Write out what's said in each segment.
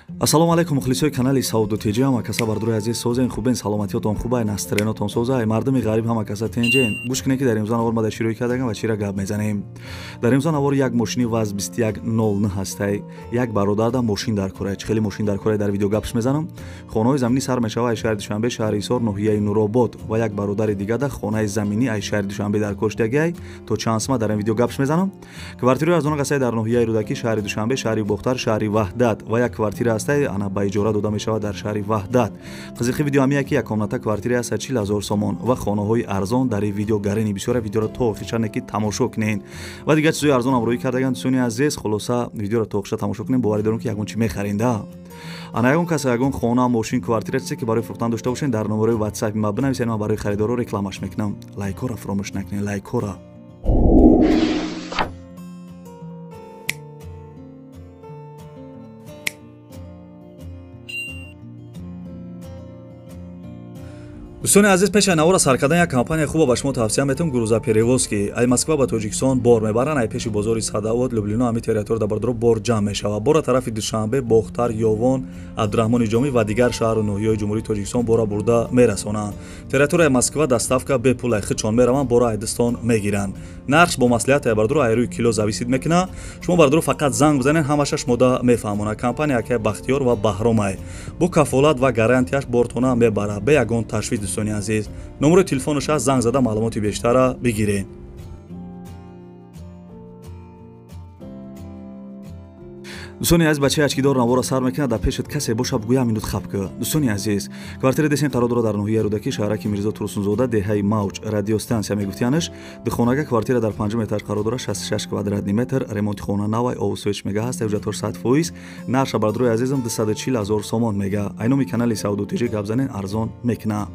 Ассалому алайкум мухлисои канали Савдо ТЖ, ҳама каса бардорои азиз созен, хубен, саломатиётон хубай, настроениятон созай, мардуми ғариб ҳама каса тенҷен. Гӯш кунед ки дар имрӯза навор ма дар чирои кардагам ва чира гап мезанем. Дар имрӯза навор як мошини ВАЗ 2109 ҳастай. Як бародарда мошин дар корай. Чӣ хеле мошин дар корай дар видео гапш мезанам. Хонаҳои заминӣ сар мешава ай шаҳри Душанбе, шаҳри Ҳисор, ноҳияи Нуробод ва як бародари дигада хонаи заминӣ ай шаҳри Душанбе дар коштагиай. То чанд сма дар ин видео гапш мезанам. Квартираи арзона қасай дар ноҳияи Рӯдакӣ, шаҳри Душанбе, шаҳри Бохтар, шаҳри Ваҳдат ва як квартира аст ана ба иҷора дода мешавад дар шаҳри Ваҳдат. Қизиқи видео ҳамия ки як комната квартира аст 40,000 сомон ва хонаҳои арзон дар ин видео гарени бисёра. Видеоро то охирша не ки тамошо кунед ва дигар чизҳои арзон ҳам рӯй кардаган. Дӯстони азиз, хулоса видеоро то охирша тамошо кунед. Боварӣ дорам ки ягон чи мехаринда. Ана ягон кас ягон хона, мошин, квартира чизе ки барои фурӯхтан дошта бошед, дар номерои WhatsApp ма бинависед, ман барои харидоро рекламаш мекунам. Лайкҳоро фаромӯш накунед, лайкҳоро. Дӯстони азиз, пеш аз навора сар кардан як компания хуба ба шумо тавсия метавам, Грузоперевозки. Ай Москва ба Тоҷикистон бор мебаранд, ай пеши бозори Садовод, Люблино, ҳами территория дар бардоро бор ҷамъ мешавад. Бора тарафи Душанбе, Бохтар, Ёвон, Абдураҳмони Ҷомӣ ва дигар шаҳру ноҳияҳои Ҷумҳурии Тоҷикистон бора бурда мерасонанд. Территорияи Москва доставка бепул, ай худшон мераванд, бора ай дастон мегиранд. Нархш бо маслиҳат ай бардоро ай рӯи кило зависит мекунад. Шумо бардоро фақат занг бизанед, ҳамаша шумода мефаҳмонад. Компания акай Бахтиёр ва Баҳромай бо кафолат ва гарантияш бортона мебарад, бе ягон ташвиш. Дӯстони азиз, номерои телефонаш аст, занг зада маълумоти бештара бигиред. Дӯстони азиз, бачаи ачкидор навора сар мекунад, дар пешат касе боша бугӯя минут хаб ку. Дӯстони азиз, квартира десен қарор дорад дар ноҳияи Рӯдакӣ, шаҳраки Мирзо Турсунзода, деҳаи Мавҷ, радиостансия мегуфтиянаш. Духонага квартира дар 5 этаж қарор дорад, 66 квадратный метр, ремонти хона навай, овусвеч мега ҳаст, ҳуҷҷатҳош 100%. Нарша бардорои азизам 240,000 сомон мега. Ай номи канали Савдо ТЖ гап занен, арзон мекуна.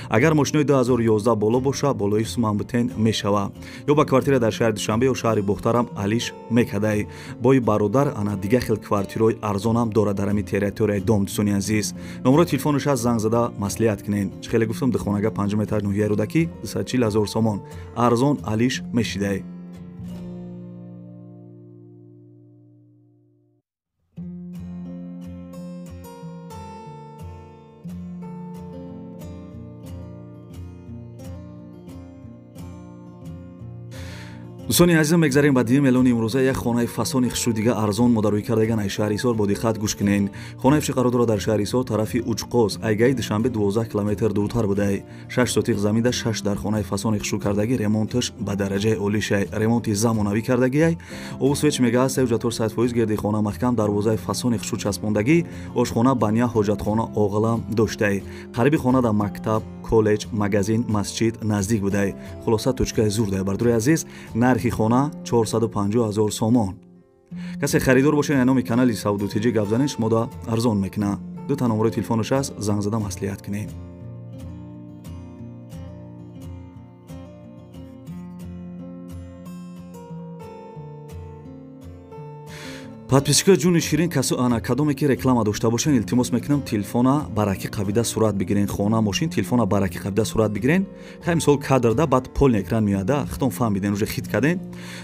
Агар мошинои 2011 боло боша, болои сумам бутен мешава. Ё ба квартира дар шаҳри Душанбе ё шаҳри Бохтарам алиш мекадай. Бои бародар ана дига хел квартираҳои арзонам дорад дар ҳамин территорияи дом. Дӯстони азиз, номерои телефонаш аст, занг зада маслиҳат кунед. Чӣ хеле гуфтам, духонага 5 этаж, ноҳияи Рӯдакӣ, 240,000 сомон, арзон алиш мешидай. Дӯстони азизам, мегзарем ба дуюм эълони имрӯза. Як хонаи фасони хушрӯ дига арзон модарӯӣ кардаган ай шаҳри Ҳисор. Бо диққат гӯш кунед. Хонаи фиши қарор дорад дар шаҳри Ҳисор, тарафи Учқоз, айгаи Душанбе 12 километр дуртар будай. 6 сотиқ заминда, 6 дар хонаи фасони хушрӯ кардагӣ, ремонташ ба дараҷаи олишай, ремонти замонавӣ кардагиай. Овусвеч мега аст, ҳуҷҷатҳош 100%, гирди хона маҳкам, дарвозаи фасони хушрӯ часпондагӣ, ошхона, баня, ҳоҷатхона, оғилам доштай. Қариби хона дар мактаб, коллеҷ, магазин, масҷид наздик будай. Хулоса точкаи зурдай. Бардорои азиз, нархи хона 450,000 сомон. Касе харидор бошед, номи канали Савдо ТЖ гап занед, шумода арзон мекунад. Дута номерои телефонаш аст, занг зада маслиҳат кунед. Подписчикои ҷуни ширин, касо ана кадоме ки реклама дошта бошен, илтимос мекунам, телефона бараки қабида сурат бигирен. Хона, мошин, телефона бараки қабида сурат бигирен. Хай мисол кадрда баъд полный экран меояда, хитон фаҳмиден, уже хит карден.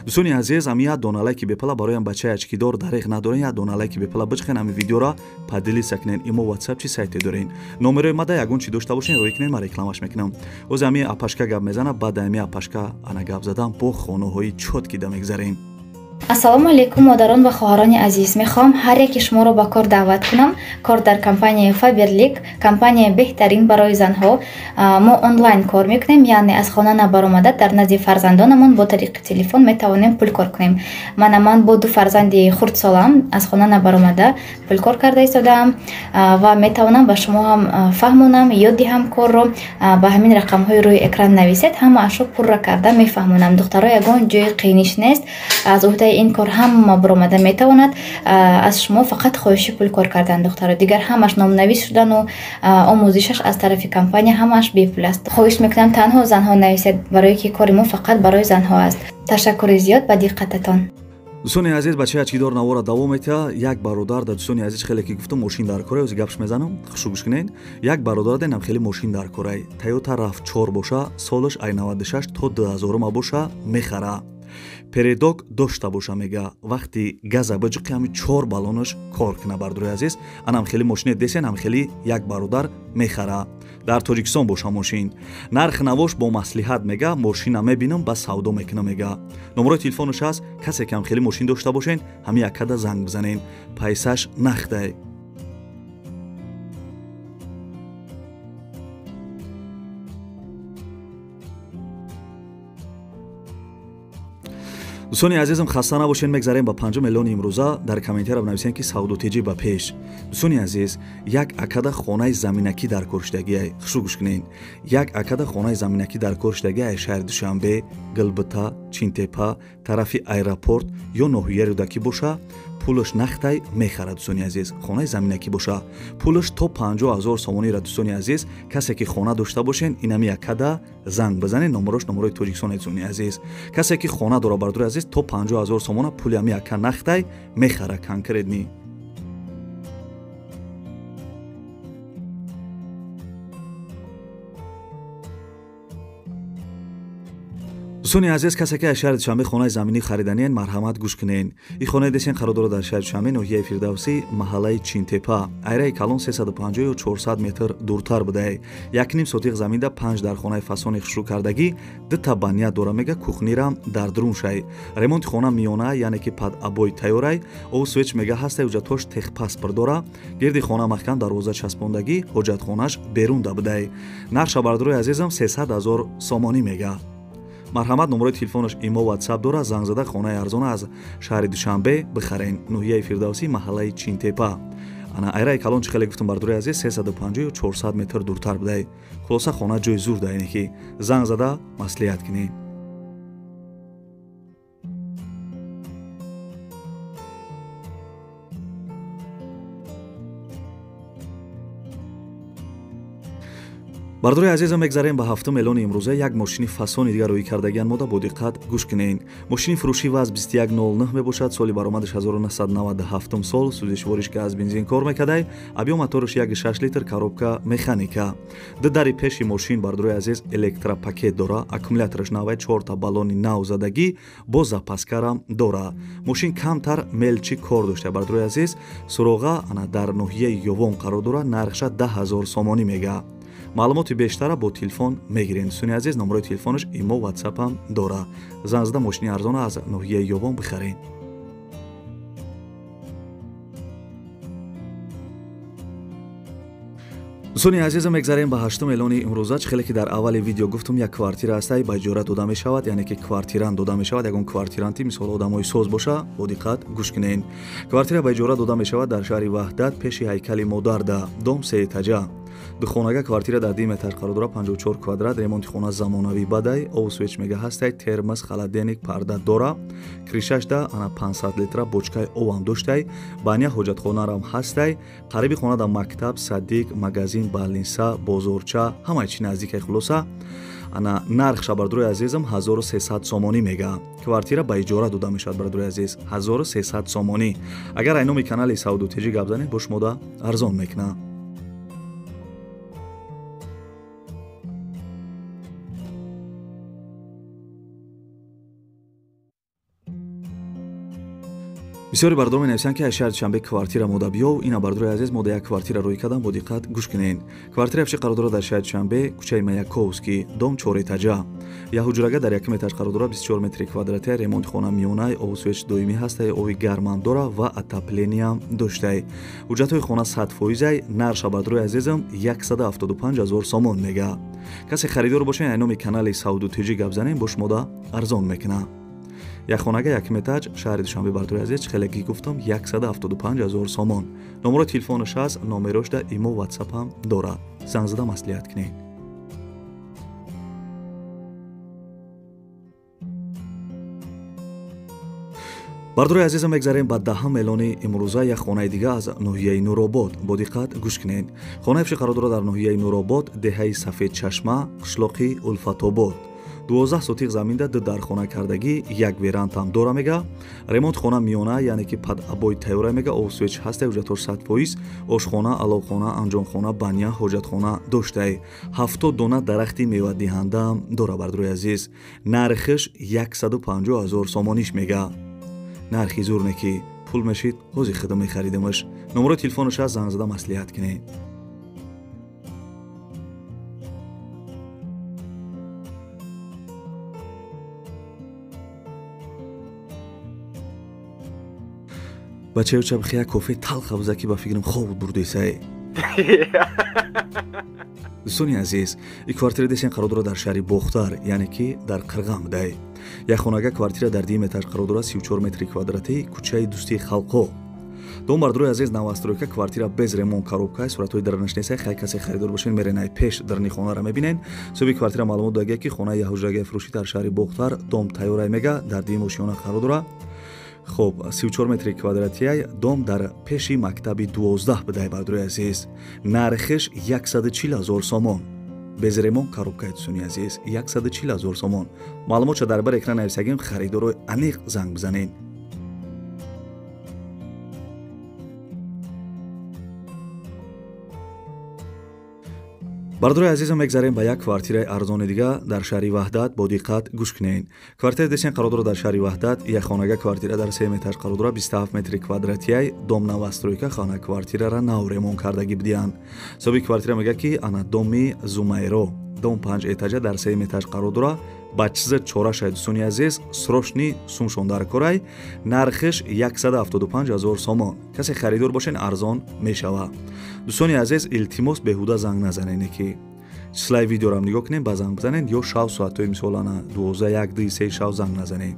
Дӯстони азиз, ами як дона лайки бепала бароям бачаи ачкидор дареғ надорен, як дона лайки бепала бичхен, ами видеора поделиться кунен. Имо WhatsApp чи сайте дорен. Номерои мада ягон чи дошта бошен, рӯй кунен, ман рекламаш мекунам. Оз ами апашка гап мезана, баъд ами апашка ана гап задан бо хонаҳои чотки да мегзарем. Ассалому алайкум, модарон ва хоҳарони азиз. Мехоҳам ҳар яки шуморо ба кор даъват кунам. Кор дар компанияи Фаберлик, компанияи беҳтарин барои занҳо. Мо онлайн кор мекунем, яъне аз хона набаромада дар назди фарзандонамон бо тариқи телефон метавонем пул кор кунем. Мана ман бо ду фарзанди хурдсолам аз хона набаромада пул кор карда истодаам ва метавонам ба шумо ҳам фаҳмонам, ёд диҳам корро. Ба ҳамин рақамҳои рӯи экран нависед, ҳамаашро пурра карда мефаҳмонам. Духтаро, ягон ҷои қииниш нест, аз уҳдаи ин кор ҳама баромада метавонад. Аз шумо фақат хоҳиши пул кор кардан, духтаро, дигар ҳамаш номнавис шудану омӯзишаш аз тарафи компания ҳамаш бепул аст. Хоҳиш мекунам танҳо занҳо нависед, барое ки кори мо фақат барои занҳо аст. Ташаккури зиёд ба диққататон. Дӯстони азиз, бачаи ачкидор навора давом метиҳад. Як бародар да, дӯстони азиз, хеле ки гуфтам мошин дар корай, ози гапш мезанам, хушу гӯш кунед. Як бародар денам хеле мошин дар корай, Toyota RAV4 боша, солаш ай 96 то 2000 боша, мехара. Передок дошта боша мега, вақти газа биҷиқи ҳами 4 баллонаш кор куна бардорои азиз. Анам хеле мошине десен, ҳам хеле як бародар мехара. Дар Тоҷикистон боша мошин. Нарх навош бо маслиҳат мега, мошина мебинам ба савдо мекунам мега. Номерои телефонаш ҳаст, касе ки ҳам хеле мошин дошта бошен, ҳами яккада занг бизанен. Пайсаш нахтай. Дӯстони азизам, хаста набошен, мегзарем ба 5 миллиони имрӯза. Дар комментария бинависен ки савдотеҷӣ ба пеш. Дӯстони азиз, як акада хонаи заминакӣ дар кор шудагиай. Хушу гӯш кунед. Як акада хонаи заминакӣ дар кор шудагиай шаҳри Душанбе, Гилбита, Чинтепа, тарафи аэропорт ё ноҳияи Рӯдакӣ боша, пулаш нахтай мехарад. Дӯстони азиз, хонаи заминакӣ боша, пулаш то 50 000 сомонира. Дӯстони азиз, касе ки хона дошта бошен, инами якада занг бизанед. Номерош номерои Тоҷикистон, дӯстони азиз. Касе ки хона дора, бардори азиз, то 50 000 сомона пули ами яка нахтай мехара конкретни. Дӯстони азиз, касе ки аз шаҳри Душанбе хонаи заминӣ хариданиен, марҳамат гӯш кунед. Ин хонаи десен қарор дорад дар шаҳри Душанбе, ноҳияи Фирдавсӣ, маҳаллаи Чинтепа. Айраи калон 350 ё 400 метр дуртар будае. 1,5 сотиқ заминда 5 дар хонаи фасони хушрӯ кардагӣ, 2 баня дора мега, кухнирам дар дарун шай. Ремонти хона миёна, яъне ки под обой тайёрай. Ов свеч мега ҳастай, ҳуҷҷатҳош техпаспорт дора. Гирди хона маҳкам дарвоза часпондагӣ, ҳоҷатхонаш берунда будае. Нархша бардорои азизам 300 000 сомонӣ мега. Марҳамат, номерои телефонаш имо ватсап дора, занг зада хонаи арзона аз шаҳри Душанбе бихарен. Ноҳияи Фирдавсӣ, маҳаллаи Чинтепа. Ана айраи калон чӣ хеле гуфтам бардорои азиз, 350 ё 400 метр дуртар будай. Хулоса хона ҷои зур даине ки занг зада маслиҳат кунед. Бардорои азизам, мегзарем ба 7 миллиони имрӯза. Як мошини фасони дигар рӯй кардагиан мода, бо диққат гӯш кунед. Мошини фурӯшӣ вазн 2109 мебошад, соли баромадаш 1997 сол, сӯзишвориш газ бензин кор мекардай, объём мотораш 1,6 литр, коробка механика. Ду дари пеши мошин, бардорои азиз, электропакет дора, аккумулятораш навай, 4 баллони нав задагӣ, бо запаскарам дора. Мошин камтар мелчи кор дошта, бардорои азиз. Суроға ана дар ноҳияи Ёвон қарор дора, нархша 10 000 сомонӣ мега. Маълумоти бештара бо телефон мегиред. Дӯстони азиз, номерои телефонаш имо ватсапам дора. Занг зада мошини арзона аз ноҳияи Ёвон бихаред. Дӯстони азизам, мегзарем ба 8 миллиони имрӯза. Чӣ хеле ки дар аввали видео гуфтум, як квартира ҳастай, ба иҷора дода мешавад, яъне ки квартирант дода мешавад. Ягон квартиранти мисол одамои соз боша, бо диққат гӯш кунед. Квартира ба иҷора дода мешавад дар шаҳри Ваҳдат, пеши ҳайкали Модарда, дом 3 этажа. Духонага квартира дар 10 метр қарор дорад, 54 квадрат, ремонти хона замонавӣ бадай, об свеч мега ҳастай, термос, холодильник, парда дора, кришашда ана 500 литра бочкаи обам доштай, баня ҳоҷатхонарам ҳастай, қариби хона дар мактаб, садик, магазин, балниса, бозорча, ҳамаи чи наздикай. Хулоса ана нархша бардорои азизам 1300 сомонӣ мега. Квартира ба иҷора дода мешавад, бардорои азиз, 1300 сомонӣ. Агар ай номи канали Савдо ТЖ гап занед, бо шумода арзон мекунад. Бисёри бардор менависанд, ки аз шаҳри Душанбе квартира мода биёв. Ина бардорои азиз, мода як квартира рӯй кардам, бо диққат гӯш кунед. Квартира пеши қарор дорад дар шаҳри Душанбе, кӯчаи Маяковский, дом 4 этажа. Як ҳуҷрага дар 1 метр қарор дорад, 24 метри квадратия, ремонти хона миёна, об свеч доимӣ ҳастай, оби гармам дора ва отоплениям доштай. Ҳуҷҷатҳои хона 100%, нархша бардорои азизам 175 000 сомон мега. Касе харидор бошед, ай номи канали Савдо ТЖ гап занем, бо шумода арзон мекунад. Як хонага 1 метаҷ, шаҳри Душанбе, бардорои азиз, чӣ хеле ки гуфтам, 175 000 сомон. Номерои телефонаш ҳаст, номерошда имо ватсапам дорад. Занг зада маслиҳат кунед. Бардорои азизам, мегзарем ба 10 миллиони имрӯза. Як хонаи дига аз ноҳияи Нуробод, бо диққат гӯш кунед. Хонаи пеши қарор дорад дар ноҳияи Нуробод, деҳаи Сафедчашма, қишлоқи Улфатобод. 12 сотих заминда 2 дархона кардагӣ, як верантам дора мега. Ремонт хона миёна, яъне ки под обои тайёра мега, об свеч ҳастай, ҳуҷҷатҳош 100%, ошхона, аловхона, анҷомхона, баня, ҳоҷатхона доштай. 70 дона дарахти мевадиҳандаам дора бардорои азиз. Нархиш 150 000 сомониш мега. Нархи зур неки, пул мешид, ҳозир худам мехаридамаш. Номерои телефонаш аст, занг зада маслиҳат кунед. Бачаюча бихе як кофе талха биза ки ба фикрам хоб бурдесай. Дӯстони азиз, ин квартира десен қарор дорад дар шаҳри Бохтар, яъне ки дар Қирғам дай. Як хонага квартира дар дуюм этаж қарор дорад, 34 метри квадратӣ, кӯчаи Дӯстии халқҳо. Дом бардорои азиз, новостройка, квартира без ремонт, коробка, суратҳои даранаш несай, хай касе харидор бошен, мерен пеш дарни хонара мебинен. Соҳиби квартира маълумот додагия ки хонаи яҳуҷрагаи фурӯшӣ дар шаҳри Бохтар, дом тайёрай мега, дар дуюм ошёна қарор дорад. Хоб, 34 метри квадратияй, дом дар пеши мактаби 12 будай бардорои азиз. Нархиш 140 000 сомон. Без ремонт коробкаи дӯстони азиз, 140 000 сомон. Маълумотша дар бар экран нависагим, харидорои аниқ занг бизанед. Бардорои азизам, мегзарем ба як квартираи арзони дига дар шаҳри Ваҳдат. Бо диққат гӯш кунед. Квартираи десен қарор дорад дар шаҳри Ваҳдат, як хонага квартира дар 3 метр қарор дорад, 27 метри квадратияй, дом новостройка, хона квартирара нав ремонт кардагӣ бидиҳанд. Соҳиби квартира мегӯяд ки ана доми Зумайро, дом 5 этажа дар 3 метр қарор дорад, ба чиза чорашай дӯстони азиз, срочни сумшон дар корай, нархиш 175 000 сомон. Касе харидор бошен, арзон мешавад. Дӯстони азиз, илтимос беҳуда занг назанед, ки числаи видеорам нигоҳ кунед, ба занг бизанед ё шав соатҳои мисол ана 12, 1, 2, 3 шав занг назанед.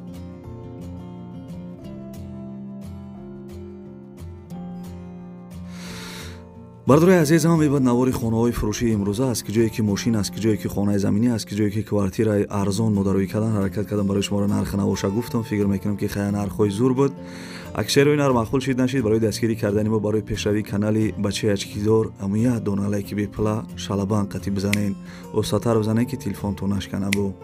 Бардорои азизам, мебад навори хонаҳои фурӯшии имрӯза аст, ки ҷое ки мошин аст, ки ҷое ки хонаи заминӣ аст, ки ҷое ки квартираи арзон модароӣ кардан, ҳаракат кардан барои шуморо нархи навоша гуфтам. Фикр мекунам ки хая нархҳои зур буд. Акшерои нар маъқул шид нашид, барои дастгирӣ кардани мо, барои пешравии канали бачаи ачкидор, амуя дона лайки бепула шалабан қатӣ бизанед, остатар бизанед ки телефонтон нашкана бу.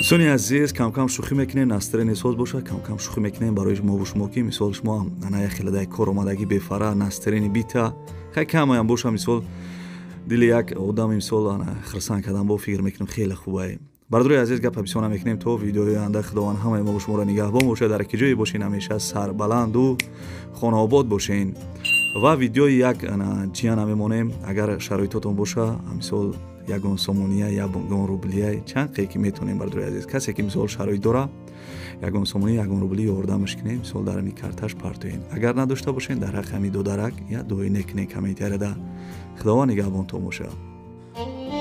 Дӯстони азиз, камкам шӯхӣ мекунем, настроение соз бошад, камкам шӯхӣ мекунем барои мову шумо, ки мисол шумо ана як хеладай кор омадагӣ бефара, настроение бита, хай камаям боша, мисол дили як одам мисол ана хирсан кардан бо фикр мекунем хеле хубае. Бардорои азиз, гапа бисёр намекунем то видеои оянда. Худованд ҳамаи мову шуморо нигаҳбон бошад, дар ки ҷое бошен ҳамеша сарбаланду хонаобод бошен. Ва видеои як ана ҷия намемонем, агар шароитотон боша, мисол ягон сомония, ягон рублия, чанд қе ки метонем бардорои азиз. Касе ки мисол шароит дора, ягон сомония, ягон рубли ёрдамаш кунем, мисол дар ҳами карташ партоен. Агар надошта бошен, дар ҳаққи ҳами додарак я дуои некунем комментарияда. Худованд нигаҳбонтон бошад.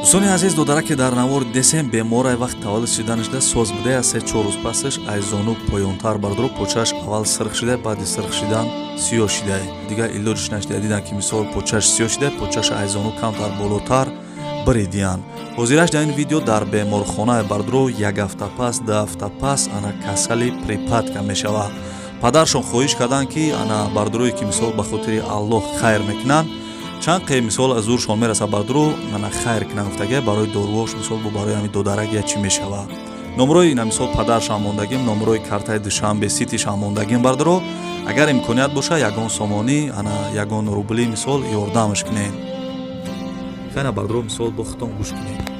Дӯстони азиз, додараке дар навор десем беморай вақт таваллуд шиданашда соз будая, 3-4 рӯз пасаш аз зону поёнтар бардоро почаш аввал сирх шида, баъди сирх шидан сиёҳ шидай. Дигар илоҷиш нашида, дидан ки мисол почаш сиёҳ шида, почаш аз зону камтар болотар биридиян. Ҳозираш дар ин видео дар беморхонаи бардоро як ҳафта пас, 2 ҳафта пас ана касали припадка мешавад. Падаршон хоҳиш карданд ки ана бардорое ки мисол ба хотири Аллоҳ хайр мекунанд, чанд қе мисол аз зуршон мерасад бардоро ана хайр кунанд гуфтага, барои доруош мисол бо барои ҳами додарак я чӣ мешавад. Номрои ина мисол падаршам мондагим, номрои картаи Душанбе Ситишам мондагим бардоро. Агар имконият боша, ягон сомонӣ, ана ягон рубли мисол ёрдамаш кунед. Хайна бардоро мисол бо худтон гӯш кунед.